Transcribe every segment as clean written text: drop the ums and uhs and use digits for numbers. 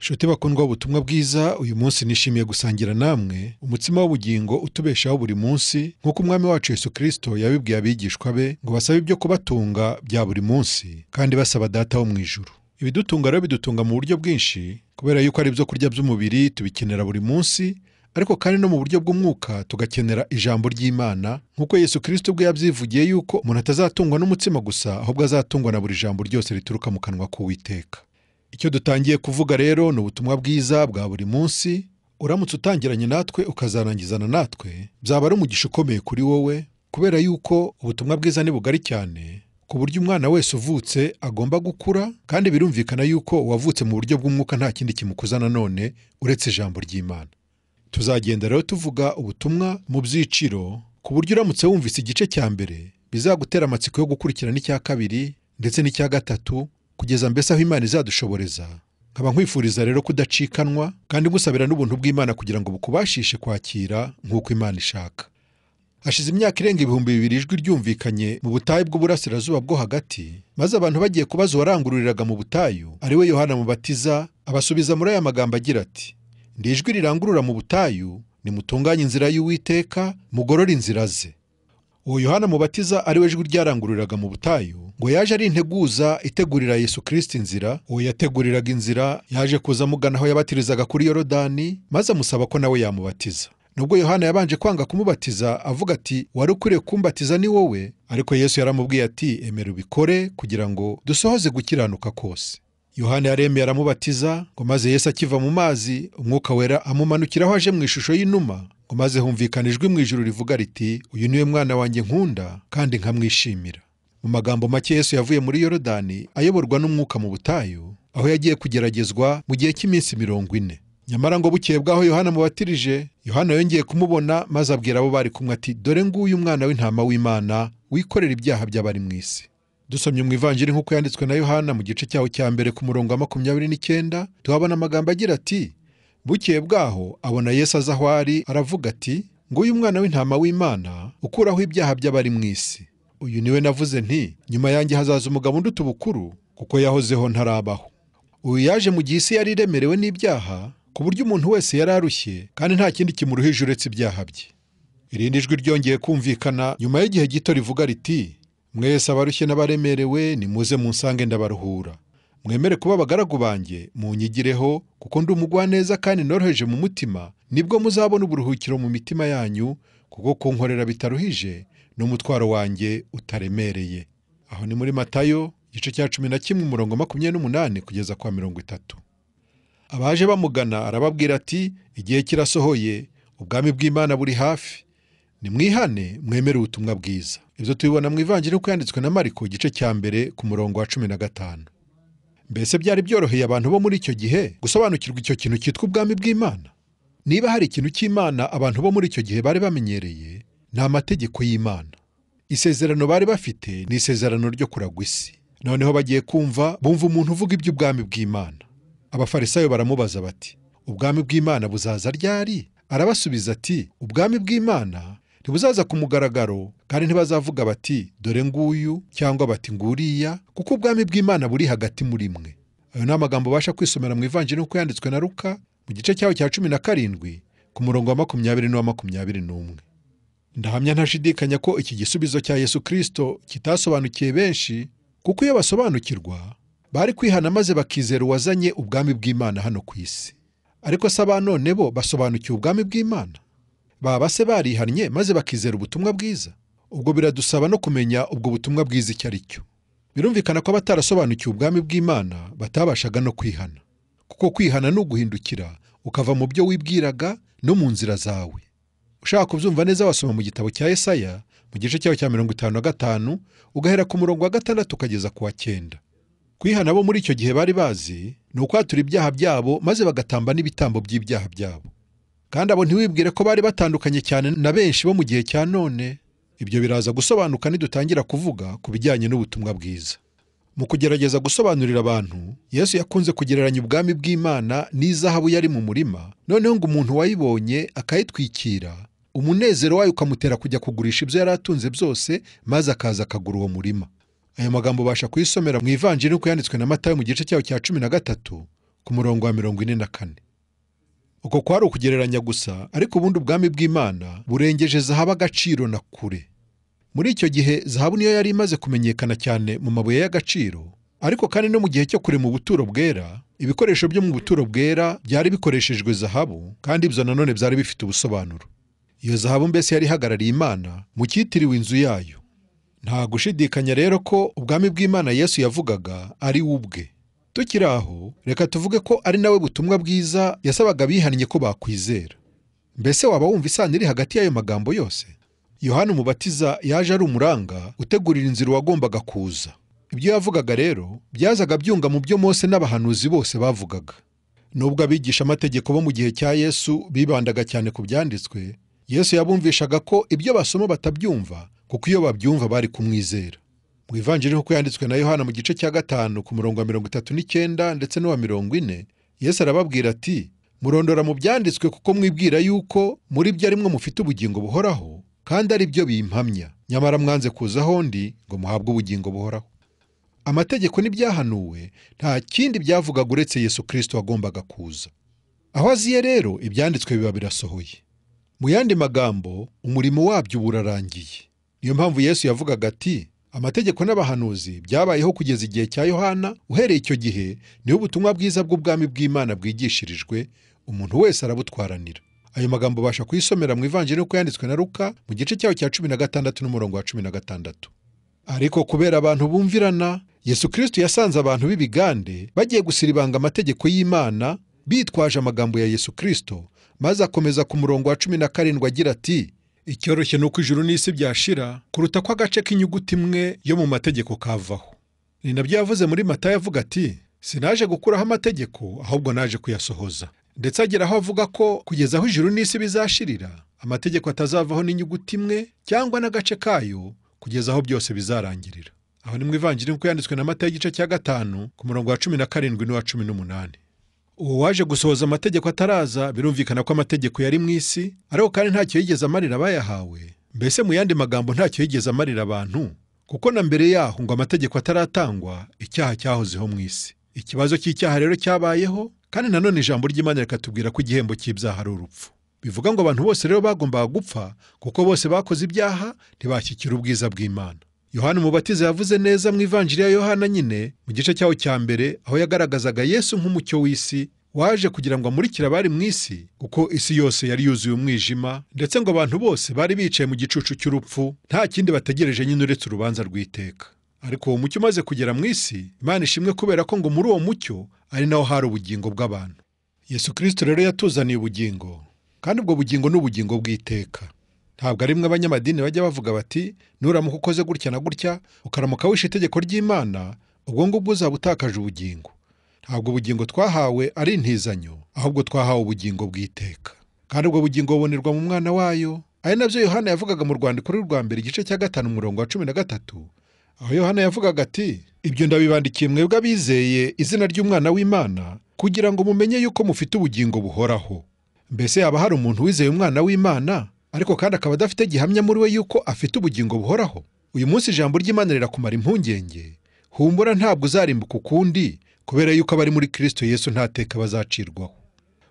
Nshuti bakundwa ubutumwa bwiza, uyu munsi nishimiye gusangira namwe umutsima w'ubugingo utubeshaho buri munsi, nk'uko Umwami wacu Yesu Kristo yabibwiye abigishwa be ngo basabe ibyo kubatunga bya buri munsi, kandi basaba Data wo mu ijuru. Ibidutunga rero bidutunga mu buryo bwinshi, kubera yuko ari ibyo kurya by'umubiri tubikenera buri munsi, ariko kandi no mu buryo bw'umwuka tugakenera ijambo ry'Imana, nk'uko Yesu Kristo ubwe yabyivugiye yuko umuntu atazatungwa n'umutsima gusa, ahubwo azatungwa na buri jambo ryose rituruka mu kanwa k'Uwiteka. Icyo dutangiye kuvuga rero ni ubutumwa bwiza bwa buri munsi. Uramutse utangiranye natwe ukazarangizana natwe, byaba ari umugisha ukomeye kuri wowe, kubera yuko ubutumwa bwiza ni bugari cyane, ku buryo umwana wese uvutse agomba gukura, kandi birumvikana yuko uwavutse mu buryo bw'umwuka nta kindi kimukuza nanone uretse ijambo ry'Imana. Tuzagenda rero tuvuga ubutumwa mu byiciro, ku buryo uramutse wumvise igice cya mbere bizagutera amatsiko yo gukurikirana n'icya kabiri ndetse n'icya gatatu, kugeza mbese aho Imana izadushoboreza. Nkaba nkwifuriza rero kudacikanwa, kandi ngusabira n'ubuntu bw'Imana kugira ngo bukubashishe kwakira nk'uko Imana ishaka. Hashize imyaka irenga 2000 ijwi ryumvikanye mu butayu bw'uburasirazuba bwo hagati, maze abantu bagiye kubaza uwarangururiraga mu butayu, ari we Yohana Mubatiza, abasubiza muri aya magambo agira ati: "Ndi ijwi rirangurura mu butayu, nimutunganye inzira y'Uwiteka, mugorore inzira ze." Uwo Yohana Mubatiza ari we jwi ryarangururiraga mu butayu, ngo yaje ari integuza itegurira Yesu Kristo inzira. Uwo yateguriraga inzira yaje kuza amugana aho yabatirizaga kuri Yorodani, maze amusaba ko nawe yamubatiza. Nubwo Yohana yabanje kwanga kumubatiza avuga ati: "Wari ukwiriye kumbatiza ni wowe," ariko Yesu yaramubwiye ati: "Emera ubikore kugira ngo dusohoze gukiranuka kose." Yohana yaremeye aramubatiza, ngo maze Yesu akiva mu mazi, Umwuka Wera amumanukiraho aje mu ishusho y'inuma, ngo maze humvikana ijwi mu ijuru rivuga riti: "Uyu niwe mwana wanjye nkunda kandi nkamwishimira." Mu magambo make, Yesu yavuye muri Yorodani ayoborwa n'Umwuka mu butayu, aho yagiye kugeragezwa mu gihe cy'iminsi 40. Nyamara ngo bukeye bwaho Yohana mubatirije, Yohana yongeye kumubona, maze abwira abo bari kumwe ati: "Dore nguyu umwana w'intama w'Imana wikorera ibyaha by'abari mu isi." Dusomye mu Ivanjiri nk'uko yanditswe na Yohana mu gice cyaho cya mbere ku murongo wa 29, tuhabona amagambo agira ati: "Bukeye bwaho abona Yesu aza aho ari, aravuga ati: nguyu umwana w'intama w'Imana ukuraho ibyaha by'abari mu isi. Uyu niwe navuze nti: nyuma yanjye hazaza umugabo unduta ubukuru, kuko yahozeho ntarabaho." Uyu yaje mu gihe isi yari iremerewe n'ibyaha, ku buryo umuntu wese yari arushye kandi nta kindi kimuruhije uretse ibyaha bye. Irindi jwi ryongeye kumvikana nyuma y'igihe gito rivuga riti: "Mwese abarushye n'abaremerewe nimuze munsange ndabaruhura. Mwemere kuba abagaragu banjye, munyigireho, kuko ndi umugwaneza kandi noroheje mu mutima, nibwo muzabona uburuhukiro mu mitima yanyu, kuko kunkorera bitaruhije n'umutwaro wanjye utaremereye." Aho ni muri Matayo igice cya 11 umurongo 28 kugeza kwa 30. Abaje bamugana arababwira ati: "Igihe kirasohoye, ubwami bw'Imana buri hafi. Nimwihane mwemere ubutumwa bwiza." Ibyo tubibona mu Ivanjiri uko yanditswe na Mariko igice cya mbere ku murongo wa 15. Mbese byari byoroheye abantu bo muri icyo gihe gusobanukirwa icyo kintu cyitwa ubwami bw'Imana? Niba hari ikintu cy'Imana abantu bo muri icyo gihe bari bamenyereye, ni amategeko y'Imana. Isezerano bari bafite ni isezerano ryo kuragwa isi. Noneho bagiye kumva, bumva umuntu uvuga iby'ubwami bw'Imana. Abafarisayo baramubaza bati: "Ubwami bw'Imana buzaza ryari?" Arabasubiza ati: "Ubwami bw'Imana ntibuzaza ku mugaragaro, kandi ntibazavuga bati: dore nguyu, cyangwa bati nguriya, kuko ubwami bw'Imana buri hagati muri mwe." Ayo ni amagambo ubasha kwisomera mu Ivanjiri uko yanditswe na Luka mu gice cyaho cya 17 ku murongo wa 20 n'uwa 21. Ndahamya ntashidikanya ko iki gisubizo cya Yesu Kristo kitasobanukiye benshi, kuko iyo basobanukirwa bari kwihana maze bakizera uwazanye ubwami bw'Imana hano ku isi. Ariko se abanone bo basobanukiwe ubwami bw'Imana? Baba se barihannye maze bakizera ubutumwa bwiza? Ubwo biradusaba no kumenya ubwo butumwa bwiza icyo ari cyo. Birumvikana ko abatarasobanukiwe ubwami bw'Imana batabashaga no kwihana, kuko kwihana ni uguhindukira ukava mu byo wibwiraga no mu nzira zawe. Ushaka kubyumva neza wasoma mu gitabo cya Yesaya mu gice cyaho cya 55, ugahera ku murongo wa 6 ukageza ku wa 9. Kwihana bo muri icyo gihe bari bazi ni ukwatura ibyaha byabo maze bagatamba n'ibitambo by'ibyaha byabo. Kandi abo ntiwibwire ko bari batandukanye cyane na benshi bo mu gihe cya none. Ibyo biraza gusobanuka nidutangira kuvuga ku bijyanye n'ubutumwa bwiza. Mu kugerageza gusobanurira abantu, Yesu yakunze kugereranya ubwami bw'Imana n'izahabu yari mu murima, noneho ngo umuntu wayibonye akayitwikira, umunezero wayo ukamutera kujya kugurisha ibyo yari atunze byose, maze akaza akagura uwo murima. Ayo magambo ubasha kuyisomera mu Ivanjiri uko yanditswe na Matayo mu gice cyaho cya 13 ku murongo wa 44. Uko kwari ukugereranya gusa, ariko ubundi ubwami bw'Imana burengeje zahabu agaciro na kure. Muri icyo gihe zahabu niyo yari imaze kumenyekana cyane mu mabuye y'agaciro, ariko kandi no mu gihe cyo kurema ubuturo bwera, ibikoresho byo mu buturo bwera byari bikoreshejwe zahabu, kandi ibyo nanone byari bifite ubusobanuro. Iyo zahabu mbese yari ihagarariye Imana mu cyitiriwe inzu yayo. Nta gushidikanya rero ko ubwami bw'Imana Yesu yavugaga ari we ubwe. Tukiri aho, reka tuvuge ko ari nawe butumwa bwiza yasabaga abihannye ko bakwizera. Mbese waba wumva isano iri hagati y'ayo magambo yose? Yohana Umubatiza yaje ari umuranga utegurira inzira uwagombaga kuza. Ibyo yavugaga rero byazaga byunga mu byo Mose n'abahanuzi bose bavugaga. Nubwo abigisha amategeko bo mu gihe cya Yesu bibandaga cyane ku byanditswe, Yesu yabumvishaga ko ibyo basoma batabyumva, kuko iyo babyumva bari kumwizera. Mu Ivanjiri nk'uko yanditswe na Yohana mu gice cya 5 ku murongo wa 39 ndetse n'uwa 40, Yesu arababwira ati: murondora mu byanditswe kuko mwibwira yuko muri byo arimwe mufite ubugingo buhoraho, kandi ari byo bimpamya, nyamara mwanze kuzaho ndi ngo muhabwe ubugingo buhoraho. Amategeko n'ibyahanuwe nta kindi byavugaga uretse Yesu Kristo wagombaga kuza. Aho aziye rero ibyanditswe biba birasohoye. Mu yandi magambo, umurimo wabyo urarangiye. Niyo mpamvu Yesu yavugaga ati: amategeko n'abahanuzi byabayeho kugeza igihe cya Yohana, uhereye icyo gihe niho ubutumwa bwiza bw'ubwami bw'Imana bwigishirijwe, umuntu wese arabutwaranira. Ayo magambo ubasha kuyisomera mu Ivanjiri uko yanditswe na Luka mu gice cyayo cya 16 n'umurongo wa 16. Ariko kubera abantu bumvirana, Yesu Kristo yasanze abantu b'ibigande bagiye gusiribanga amategeko y'Imana bitwaje amagambo ya Yesu Kristo, maze akomeza ku murongo wa 17 agira ati: icyoroshye nuko ijuru n'isi byashira kuruta ko agace k'inyuguti imwe yo mu mategeko kavaho. Ni nabyo yavuze muri Matayo avuga ati: sinaje gukuraho amategeko ahubwo naje kuyasohoza. Ndetse agera aho avuga ko kugeza aho ijuru n'isi bizashirira, amategeko atazavaho n'inyuguti imwe cyangwa n'agace kayo kugeza aho byose bizarangirira. Aho ni mu Ivanjiri nk'uko yanditswe na Matayo igice cya 5 ku murongo wa 17 n'uwa 18. Uwo waje gusohoza amategeko ataraza, birumvikana ko amategeko yari mu isi, ariko kandi ntacyo yigeze amarira abayahawe. Mbese mu yandi magambo ntacyo yigeze amarira abantu, kuko na mbere yaho ngo amategeko ataratangwa, icyaha cyahozeho mu isi. Ikibazo cy'icyaha rero cyabayeho, kandi nanone ijambo ry'Imana rikatubwira ko igihembo cy'ibyaha ari urupfu. Bivuga ngo abantu bose rero bagombaga gupfa, kuko bose bakoze ibyaha ntibashyikira ubwiza bw'Imana. Yohana Umubatiza yavuze neza mu Ivanjiri ya Yohana nyine mu gice cyaho cya mbere, aho yagaragazaga Yesu nk'umucyo w'isi waje kugira ngo amurikire abari mu isi, kuko isi yose yari yuzuye umwijima, ndetse ngo abantu bose bari bicaye mu gicucu cy'urupfu, nta kindi bategereje nyine uretse urubanza rw'iteka. Ariko uwo mucyo umaze kugera mu isi, Imana ishimwe kubera ko ngo muri uwo mucyo ari naho hari ubugingo bw'abantu. Yesu Kristo rero yatuzaniye ubugingo, kandi ubwo bugingo ni ubugingo bw'iteka. Ntabwo ari mwe abanyamadini bajya bavuga bati: nuramuka ukoze gutya na gutya, ukaramuka wishe itegeko ry'Imana, ubwo ngubwo uzaba utakaje ubugingo. Ntabwo ubugingo twahawe ari intizanyo, ahubwo twahawe ubugingo bw'iteka. Kandi ubwo bugingo bubonerwa mu mwana wayo, ari nabyo Yohana yavugaga mu rwandiko rwe rwa mbere igice cya 5 umurongo wa 13, aho Yohana yavugaga ati: ibyo ndabibandikiye mwebwe abizeye izina ry'umwana w'Imana, kugira ngo mumenye yuko mufite ubugingo buhoraho. Mbese yaba hari umuntu wizeye umwana w'Imana ariko kandi akaba adafite gihamya muri we yuko afite ubugingo buhoraho? Uyu munsi ijambo ry'Imana rirakumara impungenge. Humbura, ntabwo uzarimbuka ukundi, kubera yuko abari muri Kristo Yesu nta teka bazacirwaho.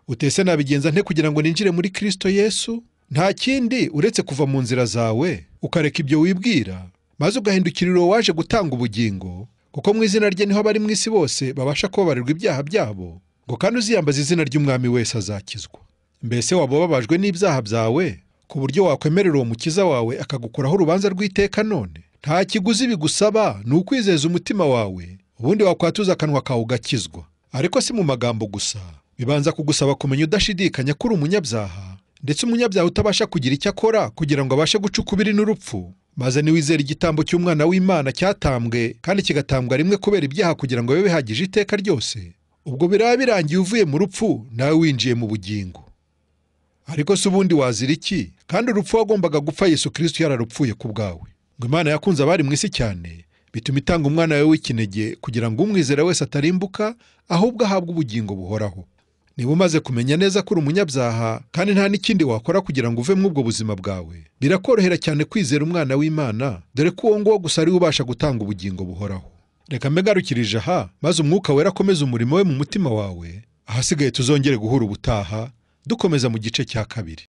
Utese nabigenza nte kugira ngo ninjire muri Kristo Yesu? Nta kindi uretse kuva mu nzira zawe, ukareka ibyo wibwira, maze ugahindukirira uwo waje gutanga ubugingo, kuko mu izina rye niho abari mu isi bose babasha kubabarirwa ibyaha byabo, ngo kandi uziyambaza izina ry'Umwami wese azakizwa. Mbese waba ubabajwe n'ibyaha byawe ku buryo wakwemerera uwo mukiza wawe akagukuraho urubanza rw'iteka none? Nta kiguzi bigusaba, ni ukwizeza umutima wawe, ubundi wakwatuza akanwa kawe ugakizwa. Ariko si mu magambo gusa, bibanza kugusaba kumenya udashidikanya ko uri umunyabyaha, ndetse umunyabyaha utabasha kugira icyo akora kugira ngo abashe guca ukubiri n'urupfu, maze niwizera igitambo cy'umwana w'Imana cyatambwe kandi kigatambwa rimwe kubera ibyaha kugira ngo bibe bihagije iteka ryose, ubwo biraba birangiye uvuye mu rupfu nawe winjiye mu bugingo. Ariko se ubundi wazira iki? Kandi urupfu wagombaga gupfa Yesu Kristo yararupfuye ku bwawe. Ngo Imana yakunze abari mu isi cyane, bituma itanga umwana wawe w'ikinege kugira ngo umwizera wese atarimbuka, ahubwo ahabwe ubugingo buhoraho. Niba umaze kumenya neza ko uri umunyabyaha kandi nta n'ikindi wakora kugira ngo uve muri ubwo buzima bwawe, birakorohera cyane kwizera umwana w'Imana, dore ko uwo nguwo gusa ari we ubasha gutanga ubugingo buhoraho. Reka mbe ngarukirije aha, maze Umwuka Wera akomeze umurimo we mu mutima wawe. Ahasigaye tuzongere guhura ubutaha dukomeza mu gice cya kabiri.